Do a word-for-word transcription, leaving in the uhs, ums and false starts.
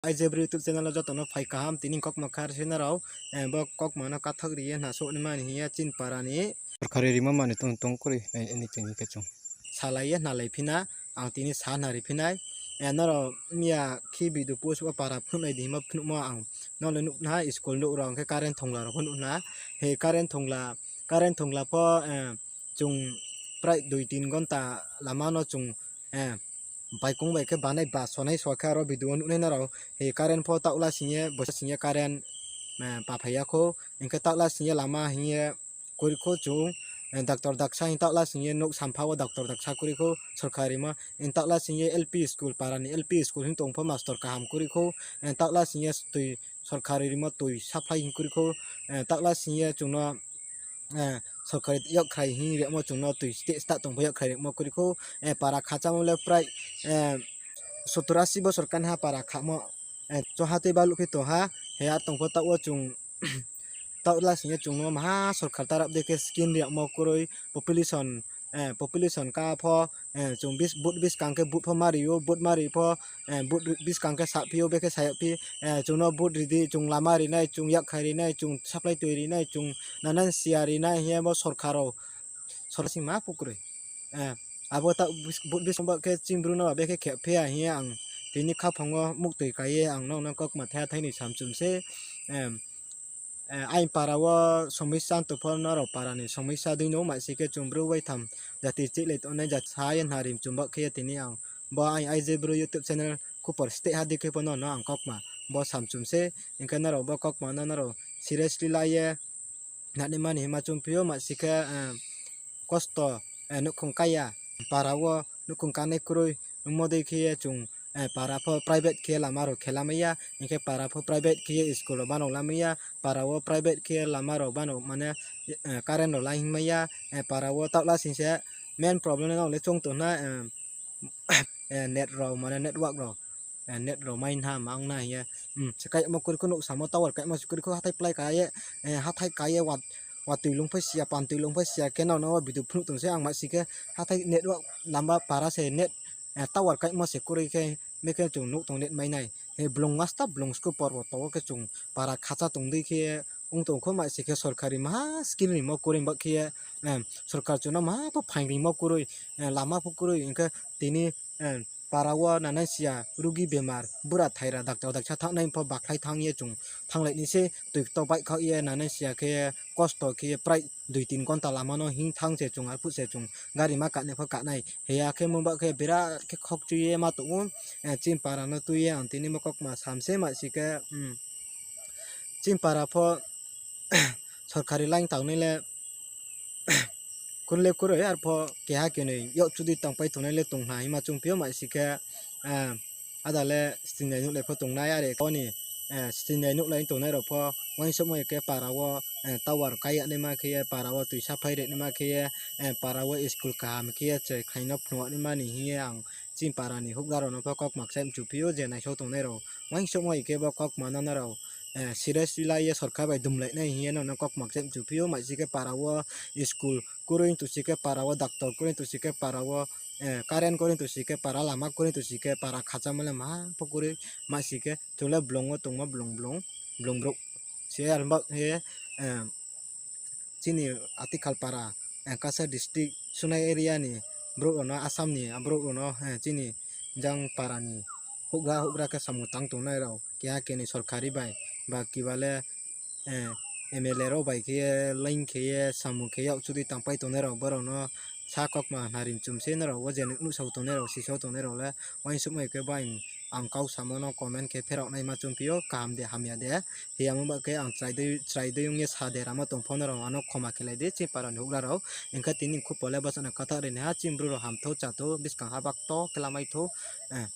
Aijebru YouTube channel wo joto no phai kaham, tini kaukma kha se nrao, eh, bo kaukma no kathak ri ye hna souh naima ni hing ye chini para ni sorkari rimo manoi tong tong kroi, eh, anything hing khe chung salai ye hnalai phi na, ang tini sa hna ri phi nai. Eh, nrao miya khe video post wo para phnuh nai di hingmo phnuhmo ang no le nuh na, school nouh rao hing khe current thongla rao pho nuh na. He current thongla, current thongla pho, eh, chung prai dui tin gonta lama no chung, eh, baikong bai khe banai ba sonai so khe aro video wo nuh nai nrao. He current pho taoh la sing ye, bosa sing ye current, eh, paphai ya khou. Hing khe taoh la sing ye lama hing ye kuri khou chung, eh, doctor daksa hing taoh la sing ye nouh sampha wo doctor daksa kuri khou, sorkari rimo. Hing taoh la sing ye L P school, para ni L P school hing tong pho master kaham kuri khou, eh, taoh la sing ye tui sorkari rimo tui supply hing kuri khou, eh, taoh la sing ye chung no, eh, sorkari yakkhrai hing rimo chung no tui state start tong pho yakkhrai rimo kuri khou, eh, para khachamo le prai, eh, sottor asi bosor kanha para khamo, eh, choha tui baluh phi tong ha, he ar tong pho taoh wo chung, taoh la sing ye chung no maha sorkar tarap de khe scheme riyagmo kroi, population, eh, population ka pho, eh, chung bis-, vote buskang khe vote pho mari ou, vote mari pho, eh, vote ri-, buskang khe saphi ou, bekhe sayagphi, eh, chung no vote ri di, chung lama ri nai, chung yakkhai ri nai, chung supply tui ri nai, chung nanan siya ri nai hing ye bo sorkar rao, sorkar sing ma pho kroi. Eh, abo ta bis-, vote buskang ba khe chini Bru no ba bekhe khe phi ya hing ye ang tini khaphang wo muktoi kai ye ang nrao no kaukma thaiha thainoi samchum se, eh, eh, aini para wo somisa tong pho nrao para ni somisa dei no ma si khe chung Bru bai tham jati chihlai tongnai jat sa ye hna rimchum ba khe ye tini ang bo aini Aijebru YouTube channel khupor steh ha di khe pho nrao no ang kaukma bo samchum se, hing khe nrao bo kaukma no nrao seriously la ye nanaima ni hima chung phi ou ma si khe, eh, kosto, eh, nouhkhong kaya, para wo nouhkhong kanai kroi, ongmo dei khe ye chung, eh, para pho private khe lama rao khe lamai ya, hing khe para pho private khe ye school rao bano lamai ya, para wo private khe lama rao bano mane, eh, current rao line hingmai ya, eh, para wo taoh la sing se main problem no le chung tong na, eh, eh, net rao mane network rao, eh, net rao mai hna ma ong na hing ye, hmm, se kaimo kuri khou nouh samo tower kaimo se kuri khou hathái plái ka ye, eh, hathái ka ye wa, watoi lungphai siya, pantoi lungphai siya khe nrao no video phnuh tong se ang ma si khe hathái network lamba para se net, eh, tower kaimo se kuri khe, bekhe chung nouh tong net mai nai. He blung asta blung sku por wo to wo khe chung para khacha tong dei khe ong tong khou ma si khe sorkari maha scheme rimo kroi ba khe ye, eh, sorkar chung no maha pho phaing rimo kroi, eh, lama pho kroi hing khe tini, eh, para wo nanai siya rugi bemar bura thaira dakcha dakcha thanngnai pho bakhlai thanng ye chung thannglai ni se tui kto baihkhaoh ye nanai siya khe kosto khe ye prai dui tin gonta lama no hing thanng se chung arphuh se chung gari ma kanai pho kanai. Heya khe mo ba khe birat khe khokchui ye ma tong ou, eh, chini para no tui ye ang tini bo kaukma sam se ma si khe, hmm, chini para pho sorkari line tangnai le kurle kuroi arpho keha kenoi yakchudei tangpai tongnai le tong hna hima chung phi ou ma si khe, eh, ada le stingnai nuhlai pho tongnai are kau ni, eh, stingnai nuhlai tongnai rao pho uaingsouhmai khe para wo, eh, tower kai ya naima khe ye, para wo tuisa phai ri naima khe ye, eh, para wo school kaham khe ye, chrai khlai no phnuh naima ni hing ye ang chini para ni houhgra rao no pho kaukma kchaih mchu phi ou je naisao tongnai rao. Uaingsouhmai khe bo kaukma no nrao, eh, serious ri la ye sorkar bai dumlai nai hing ye nrao no kaukma kchaih mchu phi ou ma si khe para wo school kroi tongsi khe para wo doctor kroi tongsi khe para wo, eh, current kroi tongsi khe para lama kroi tongsi khe para khachamo le maha pho kroi ma si khe chung le blung wo tongmo blung blung, blung brouh. Se ar ba ye, eh, chini Atikhal para, eh, Cachar district Sonai area ni brouh rao no, Assam ni brouh rao no, eh, chini jang para ni houhgra houhgra khe samung tang tongnai rao keha kenoi sorkari bai ba kiba le, eh, M L A rao bai khe ye line khe ye samung khe yakchudei tangpai tongnai rao bo rao no sa kaukma hna rimchum se nrao wo je nuhsao tongnai rao sisao tongnai rao le uaingsouhmai khe ba ang kau samo no comment khe pherao naima chung phi ou kaham de hamya de. Hiyamo ba khe ang chrai dei, chrai dei ong ye sa de ramo tong pho nrao ano khoma khelai di chini para ni houhgra rao. Hing khe tini khupor le bosano kathak ri nai ha chini Bru rao hamthou chathou buskang ha bakto khe lamai thou, eh,